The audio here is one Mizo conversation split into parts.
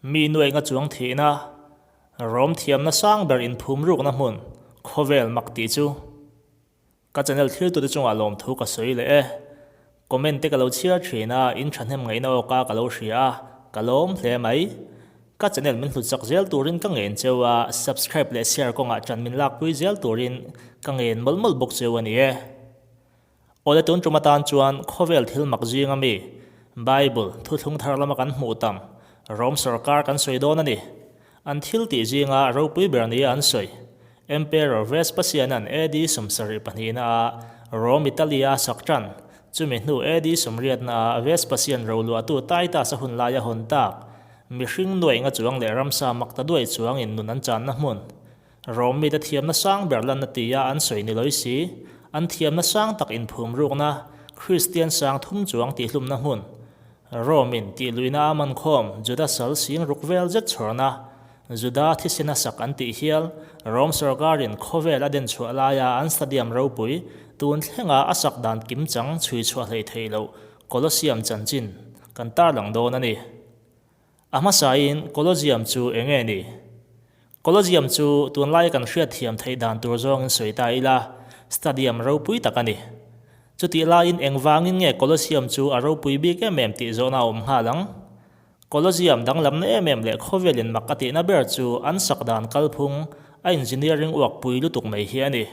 Mi nuaih nga chuang thihna, Rom thiamna sang ber inphum rukna hmun, khawvel mak tih chu. Ka channel thiltute chungah lawmthu ka sawi leh e. Comment te ka lo chhiar thin a, in thahnem ngaihna awka ka lo hria a, ka lawm hle mai. Ka channel min hlut chak zel turin ka ngen cheu a, subscribe leh share kawngah ṭan min lakpui zel turin ka ngen mawlh mawlh bawk cheu a ni e. Awle tun tum atan chuan khawvel thil mak zinga mi, Bible, thuthlung thar lama kan hmuh tam, Rom sawrkar kan sawi dawn a ni. An thil tih zinga ropui ber nia an sawi. Emperor Vespasian-a'n AD 72 ah Rome Italy-a a sak tan. Chumi hnu AD 80 ah Vespasian roluahtu Titus-a hun laia hawn tak, mihring nuaih nga chuang leh ramsa mak ta duai chuangin nun an channa hmun. Rome mite thiamna sang ber lanna tia an sawi ni lawi si, an thiamna sang tak inphum rukna, Kristian sang thum chuang tihhlumna hmun. Rome-in tih luihna a man khawm Juda sal sing ruk vel zet chhawrna, Juda thisena sak an tih hial, Rome sawrkarin khawvel a den chhuah laia an stadium ropui tun thlenga a sak dan kimchang chhui chhuah hleih theih loh Colosseum chanchin kan tarlang dawn a ni. A hmasain Colosseum chu eng nge ni? Colosseum chu tunlaia kan hriatthiam theih dan tur zawngin sawi ta ila, stadium ropui tak a ni. Chutih laiin engvangin nge Colosseum chu a ropui bik em em tih zawhna a awm nghal ang? Colosseum danglamna em em leh khawvelin mak a tihna ber chu an sak dan kalphung, a engineering uakpui lutuk mai hi a ni.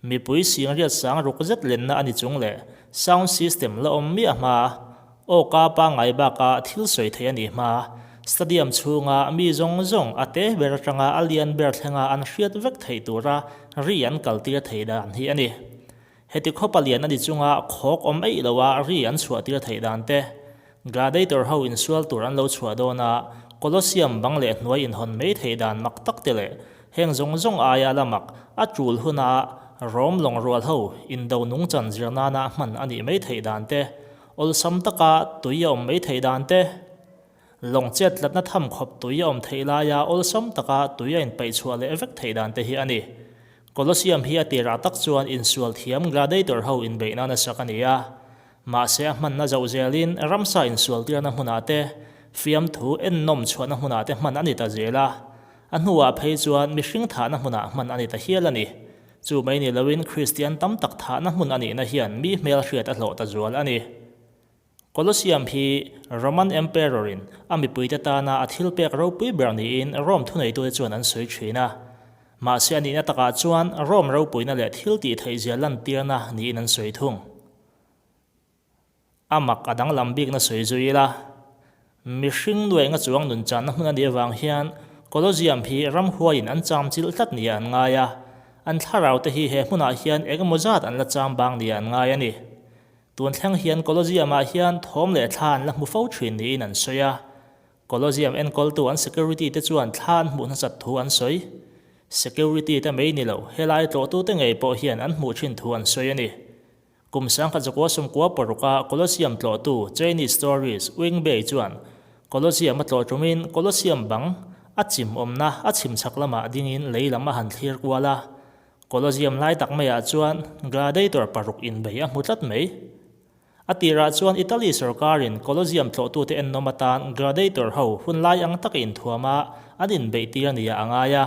Mipui singriat sang ruk zet lenna a ni chung leh sound system la awm miah hma, awka pangngai baka thil sawi theih a nih hma, stadium chhunga mi zawng zawng a te ber atanga a lian ber thlenga an hriat vek theih tura ri an kaltir theih dan hi a ni. Heti khawpa lian a ni chunga khawk awm eih loa ri an chhuahtir theih dan te, gladiator ho insual tur an lo chhuah dawna Colosseum bang leh hnuai inhawn mai theih dan mak tak te leh Heng zawng zawng aia la mak a tul huna Rom lawng rual ho indo nungchan zir nana hman a nih mai theih dan te, awlsam taka tui a awm mai theih dan te, lawng chet tlatna tham khawp tui a awm theih laia awlsam taka tui a inpaih chhuah leh vek theih dan te hi a ni. Colosseum hi a tirah tak chuan insual thiam gladiator ho inbeih nana sak a ni a. Mahse a hmanna zoh zelin ramsa insualtirna hmunah te, fiamthu ennawm chhuahna hmunah te hman a ni ta zel a. A hnuah phei chuan mihring thahna hmunah hman a ni ta hial a ni. Chu mai ni loin Kristian tam tak thahna hmun a nihna hian mi hmelhriat a hlawh ta zual a ni. Colosseum hi Roman Emperor-in a mipuite tana a thilpek ropui ber niin Rome thuneitute chuan an sawi thin a. Mahse a nihna takah chuan Rome ropuina leh thil tih theihzia lantirna niin an sawi thung. A mak a danglam bikna sawi zui ila, mihring nuaih nga chuang nun channa hmun a nih avang hian Colosseum hi ramhuaiin an cham chilh tlat nia an ngai a, an thlarau te hi he hmunah hian eng emaw zat an la cham bang nia an ngai a ni. Tun thleng hian Colosseum-ah hian thawm leh thla an la hmu fo thin niin an sawi a, Colosseum enkawltu an security te chuan thla an hmuh hnasat thu an sawi. Security te mai ni lo, helai tlawhtute ngei pawh hian an hmuh thin thu an sawi a ni. Kum 1996 a Colosseum tlawhtu Chinese tourist Wing Bei chuan Colosseum a tlawh tumin Colosseum bang a chim awmna a chhim chhak lamah dingin lei lam a han thlir kual a. Colosseum lai tak maiah chuan gladiator paruk inbei a hmu tlat mai. A tirah chuan Italy sorkarin Colosseum tlawhtute ennawm atan gladiator ho hun lai ang taka inthuama an inbeihtir nia a ngai a.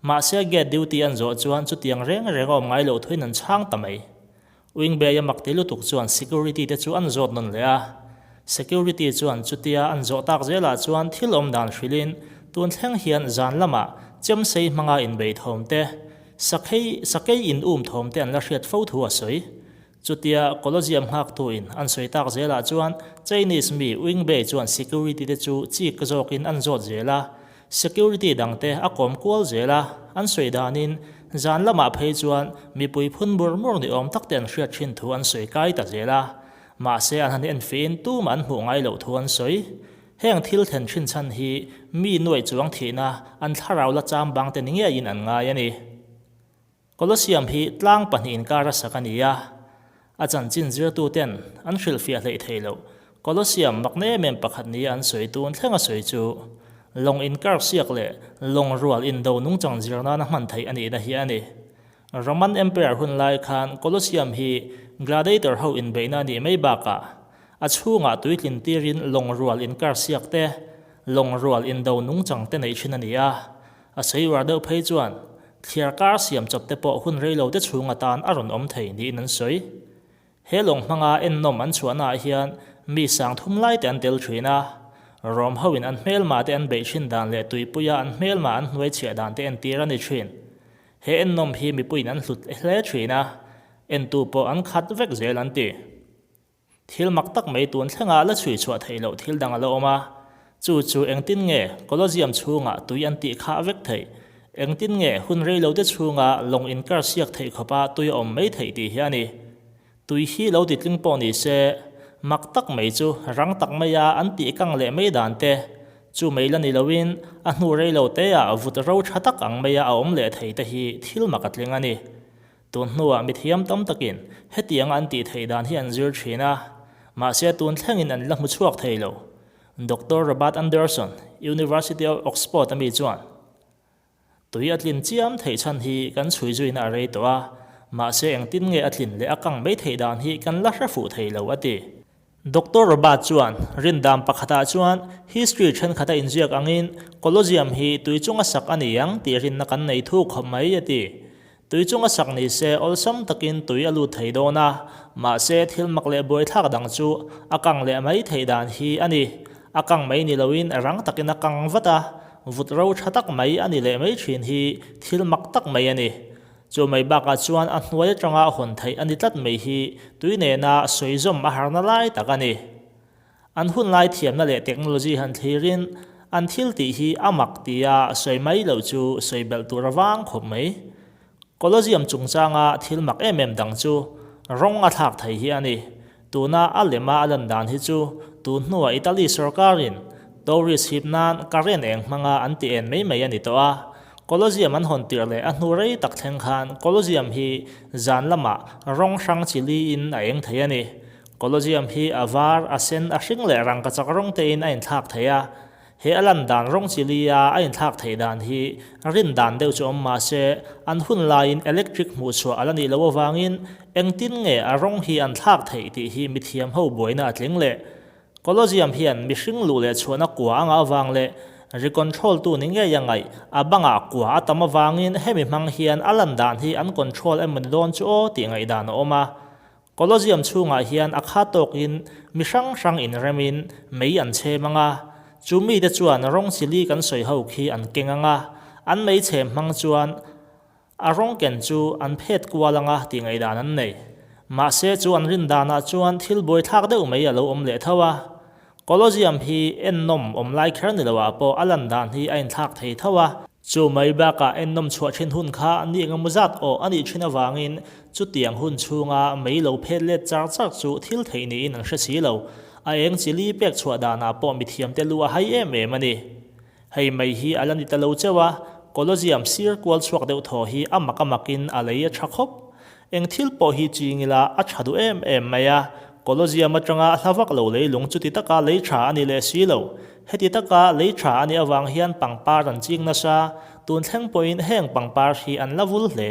Mahse gate duty an zawh chuan chutiang reng reng a awm ngai loh thuin an chhang ta mai. Wing Bay a mak ti lutuk chuan security te chu an zawt nawn leh a. Security chuan chutia an zawh tak zelah chuan thil awm dan hrilhin tun thleng hian zan lamah chemsei hmanga inbei thawm te, sakhei sakei in um thawm te an la hriat fo thu a sawi. Chutia Colosseum nghaktuin an sawi tak zelah chuan Chinese mi Wing Bei chuan security te chu chik zawkin an zawt zel a, security dangte a kawm kual zel a, an sawi danin zan lamah phei chuan mipui phun mur mur ni awm tak te an hriat thin thu an sawi kai ta zel a, mahse an han enfihin tumah an hmuh ngai loh thu an sawi. Heng thil thlen thin chhan hi mi nuaih chuang thihna an thlarau la cham bang te ni ngeiin an ngai a ni. Colosseum hi tlang pahnih inkar a sak a ni a, a chanchin zirtuten an hrilhfiah hleih thei loh. Colosseum mak na em em pakhat nia an sawi tun thleng a sawi chu lawng inkar siak leh lawng rual indo nungchang zir nana hman theih a nihna hi a ni. Roman Empire hun lai khan Colosseum hi gladiator ho inbeihna a nih mai bakah a chhungah tuitlin tirin lawng rual inkar siak te, Lawng rual indo nungchang te neih thin a ni a. A sawi uar deuh phei chuan thliar kar siam chawp te pawh hun rei lo te chhung atan a rawn awm thei niin an sawi. He lawng hmanga ennawm an chhuahnaah hian mi sang thum lai te an tel thin a, Rom hoin an hmelma te an beih thin dan leh tuipuia an hmelma an hnuai chhiah dan te entir a ni thin. He ennawm hi mipuiin an hlut hle thin a, entu pawh an khat vek zel an ti. Thil mak tak mai tun thlenga la chhui chhuah theih loh thil dang a la awm a, chu chu engtin nge Colosseum chhungah tui an tih khah vek theih? Engtin nge hun rei lo te chhunga lawng inkar siak theih khawpa tui a awm mai theih tih hi a ni. Tui hi lo titling pawh ni se, mak tak mai chu rang tak maia an tih kang leh mai dan te, chu mai la ni loin a hnu rei lo teah vut ro tha tak ang maia a awm leh thei te hi thil mak a tling a ni. Tun hnuah mithiam tam takin hetianga an tih theih dan hi an zir thin a, mahse tun thlengin an la hmu chhuak thei lo. Doctor Robert Anderson, University of Oxford a mi chuan, Tui a tlin chiam theih chhan hi kan chhui zuina a rei tawh a, mahse engtin nge a tlin leh a kang mai theih dan hi kan la hre fuh thei lo, a ti. Doctor Robert chuan rindan pakhatah chuan history thenkhat a inziak angin Colosseum hi tui chunga sak a ni ang tih rinna kan nei thuk khawp mai, a ti. Tui chunga sak ni se awlsam takin tui a lut thei dawn a, mahse thil mak leh buaithlak dang chu a kang leh mai theih dan hi a ni. A kang mai ni loin rang takin a kang vat a, vut ro tha tak mai a ni leh mai thin hi thil mak tak mai a ni. Chu mai bakah chuan a hnuai atanga hawn theih a ni tlat mai hi tui nena sawi zawm a harna lai tak a ni. An hun lai thiamna leh technology han thlirin an thil tih hi a mak tia sawi mai loh chu sawi belh tur a vang khawp mai. Colosseum chungchanga thil mak em em dang chu rawng a thlak thei hi a ni. Tuna a lema a lan dan hi chu tun hnuah Italy sorkarin tourist hip nan current eng hmanga an ti en mai mai a ni tawh a. Colosseum an hawn tirh leh a hnu rei tak thleng khan Colosseum hi zan lamah rawng hrang chi liin a eng thei a ni. Colosseum hi a var, a sen, a hring leh rangkachak rawng tein a inthlak thei a. He a lan dan rawng chi lia a inthlak theih dan hi rin dan deuh chu awm mah se, an hun laiin electric hmuh chhuah a la nih loh avangin engtin nge a rawng hi an thlak theih tih hi mithiam ho buaina a tling leh. Colosseum hian mihring luh leh chhuahna kua a ngah avang leh ri control tu ni ngei a ngaih a bangah kua a tam avangin hemi hmang hian a lan dan hi an control emaw ni dawn chu aw tih ngaihdan a awm a. Colosseum chhungah hian a kha tawkin mi hrang hrang inremin mei an chhem ang a, chu mite chuan rawng chili kan sawi ho khi an keng ang a, an mei chhem hmang chuan a rawng ken chu an phet kual ang a tih ngaihdan an nei. Mahse chu an rin danah chuan thil buaithlak deuh mai a lo awm leh tho a. Colosseum hi ennawm awm lai kher ni loah pawh a lan dan hi a inthlak thei tho a. Chu mai bakah ennawm chhuah thin hun kha ni engemaw zat awh a nih thin avangin chutiang hun chhunga mei lo phet let char char chu thil theih niin an hre si lo. A eng chili pek chhuah danah pawh mithiamte lu a hai em em a ni. Hei mai hi a la ni ta lo cheu a, Colosseum sir kual chhuak deuh thaw hi a mak a makin a lei a tha khawp. Eng thil pawh hi ching ila a tha duh em em mai a, Colosseum atanga hla vak lo leilung chuti taka lei tha a ni leh si lo. Heti taka lei tha a nih avang hian pangpar an ching nasa, tun thleng pawhin heng pangpar hi an la vul hle.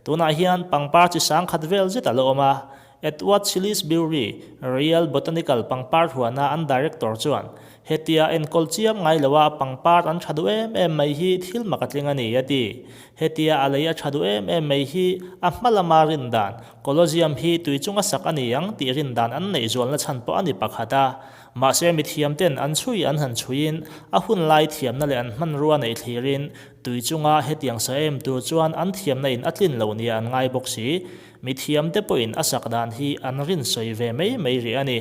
Tunah hian pangpar chi sangkhat vel zet a la awm a, Edward Salisbury, Royal Botanical pangpar huana an director chuan, Hetia enkawl chiam ngai loa pangpar an tha duh em em mai hi thil mak a tling a ni, a ti. Hetia a lei a tha duh em em mai hi a hma lama rin dan, Colosseum hi tui chunga sak a ni ang tih rin dan an neih zualna chhan pawh a ni pakhat a. Mahse mithiamten an chhui an han chhuiin a hun lai thiamna leh an hmanrua neih thlirin tui chunga hetiang sa em tur chuan an thiamna in a tlin lo nia an ngai bawk si. Mithiamte pawhin a sak dan hi an rin sawi ve mai mai rih a ni.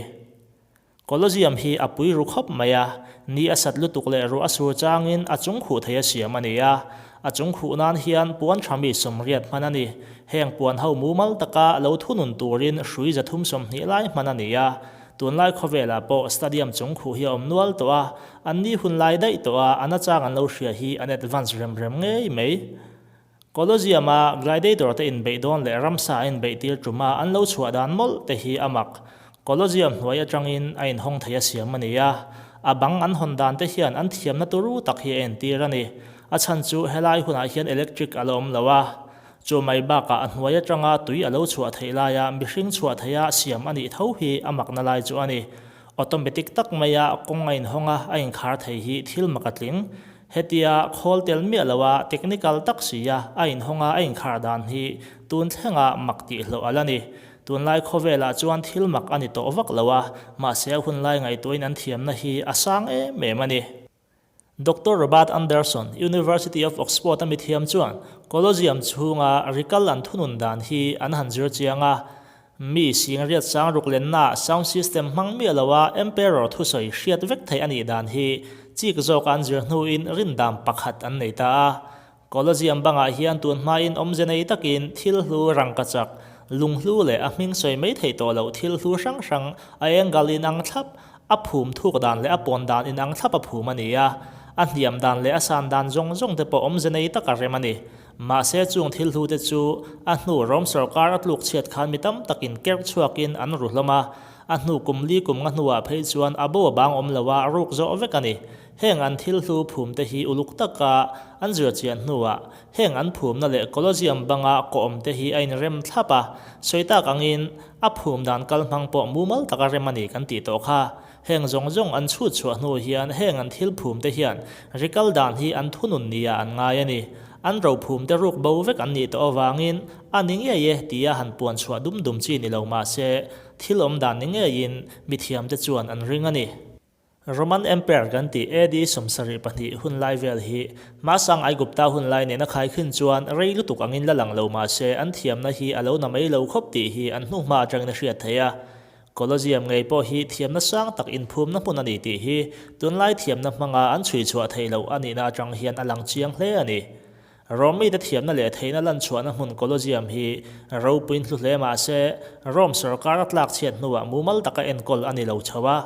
Colosseum hi a pui ru khawp mai a, ni a sat lutuk leh ruah a sur changin a chung khuh thei a siam a ni a. A chung khuh nan hian puan tha mi 80 hman a ni. Heng puan ho mumal taka lo thunun turin hrui 320 lai hman a ni a. Tunlai khawvelah pawh stadium chung khuh hi a awm nual tawh a, an ni hun lai daih tawh a, a nachang an lo hria hi an advance rem rem ngei mai. Colosseum-a gladiator te inbeih dawn leh ramsa a inbeih tir tuma an lo chhuah dan mawlh te hi a mak. Colosseum hnuai atangin a inhawng thei a siam a ni a, a bang an hawn dan te hian an thiamna turu tak hi a entir a ni. A chhan chu helai hunah hian electric a la awm lo a, chu mai bakah a hnuai atanga tui a lo chhuah theih laia mihring chhuah theia siam a nih tho hi a makna lai chu a ni. Automatic tak maia kawng a inhawng a, a inkhar thei hi thil mak a tling. Hetia khawl tel miah loa technical tak sia a inhawng a a inkhar dan hi tun thlenga mak tih hlawh a la ni. Tunlai khawvelah chuan thil mak a ni tawh vak lo a, mahse a hunlai ngaihtuahin an thiamna hi a sang em em a ni. Doctor Robert Anderson, University of Oxford a mithiam chuan Colosseum chhunga rikal an thunun dan hi an han zir chiang a. Mi singriat sang ruk lenna sound system hmang miah loa Emperor thusawi hriat vek theih a nih dan hi chik zawka an zir hnuin rindan pakhat an nei ta a. Colosseum bangah hian tun hmain awmze nei takin thil hlu rangkachak, lunghlu leh a hming sawi mai theih tawh loh thil hlu hrang hrang a engal inang thlap, a phum thuk dan leh a pawn dan inang thlap a phum a ni a. A hniam dan leh a san dan zawng zawng te pawh awmze nei tak a rem a ni. Mahse chung thil hlu te chu a hnu Rom sawrkar a tluk chhiat khan mi tam takin kerh chhuakin an ru hlawm a. A hnu kum li kum nga hnuah phei chuan a bo a bang awm lo a ruk zawh vek a ni. Heng an thil hlu phum te hi uluk taka an zir chian hnuah heng an phumna leh Colosseum banga kawh te hi a inrem thlap a, sawi tak angin a phum dan kal hmang pawh mumal taka rem a ni kan tih tawh kha. Heng zawng zawng an chhut chhuah hnu hian heng an thil phum te hian rikal dan hi an thunun nia an ngai a ni. An ro phum te ruk bo vek an nih tawh avangin a ni ngei e tia han puan chhuah dum dum chi ni lo mahse thil awm dan ni ngeiin mithiam te chuan an ring a ni. Roman Empire kan tih AD 72 hun lai vel hi hmasang Aigupta hun lai nena khaikhin chuan rei lutuk angin la lang lo mahse an thiamna hi a lo na mai lo khawp tih hi an hnuhma atangin a hriat theih a. Colosseum ngei pawh hi thiamna sang tak inphumna hmun a ni tih hi tunlai thiamna hmanga an chhui chhuah theih loh a nihna atang hian a lang chiang hle a ni. Rome mite thiamna leh theihna lan chhuahna hmun Colosseum hi ropuiin hlu hle mahse Rome sawrkar a tlak chhiat hnuah mumal taka enkawl a ni lo chho a.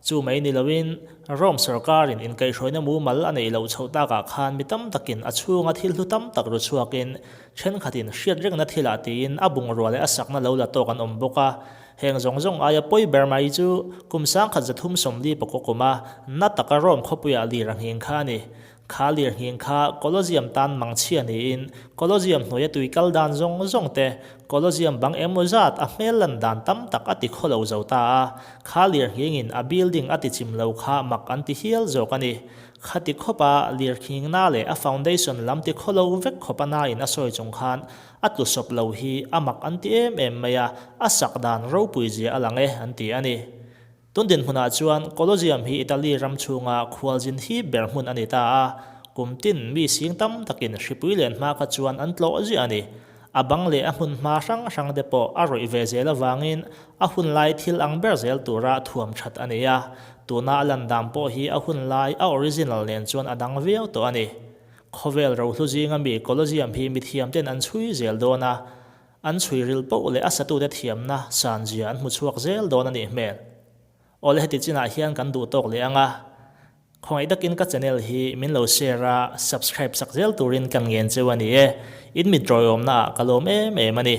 Chu mai ni loin, Rome sawrkarin inkaihhruaina mumal a neih loh chhoh takah khan mi tam takin a chhunga thil hlu tam tak ru chhuakin thenkhatin hriat rengna thilah tiin a bungrua leh a sakna lo la tawk an awm bawk a. Heng zawng zawng aia pawi ber mai chu kum 1340 pakaw kuma na taka Rome khawpuiah lir a nghing kha a ni. Kha lirnghing kha Colosseum tan mangchhia niin Colosseum hnuaia tui kal dan zawng zawng te, Colosseum bang emaw zat a hmel lan dan tam tak a ti khawlo zo ta a, kha lirnghingin a building a ti chim lo kha mak an ti hial zawk a ni. Khati khawpa lirnghingna leh a foundation lam ti khawlo vek khawpa nain a sawi chung khan a tlu sawp lo hi a mak an ti em em mai a, a sak dan ropui zia a lang e an ti a ni. Tun dinhmunah chuan Colosseum hi Italy ram chhunga khualzin hip ber hmun a ni ta a, kum tin mi sing tam takin hripui len hma kha chuan an tlawh ziah a ni. A bang leh a hmun hma hrang hrang te pawh a rawih ve zel avangin a hun lai thil ang ber zel tura thuam that a ni a, tuna a lan dan pawh hi a hun lai a original nen chuan a dang viau tawh a ni. Khawvel rohlu zinga mi Colosseum hi mithiamten an chhui zel dawn a, An chhui ril poh leh a satute thiamna san zia an hmu chhuak zel dawn a nih hmel. Awle heti chinah hian kan duh tawk leh ang a, khawngaih takin ka channel hi min lo share a, subscribe sak zel turin kan ngen cheu a ni e. In mit rawiawmna ah ka lawm em em a ni.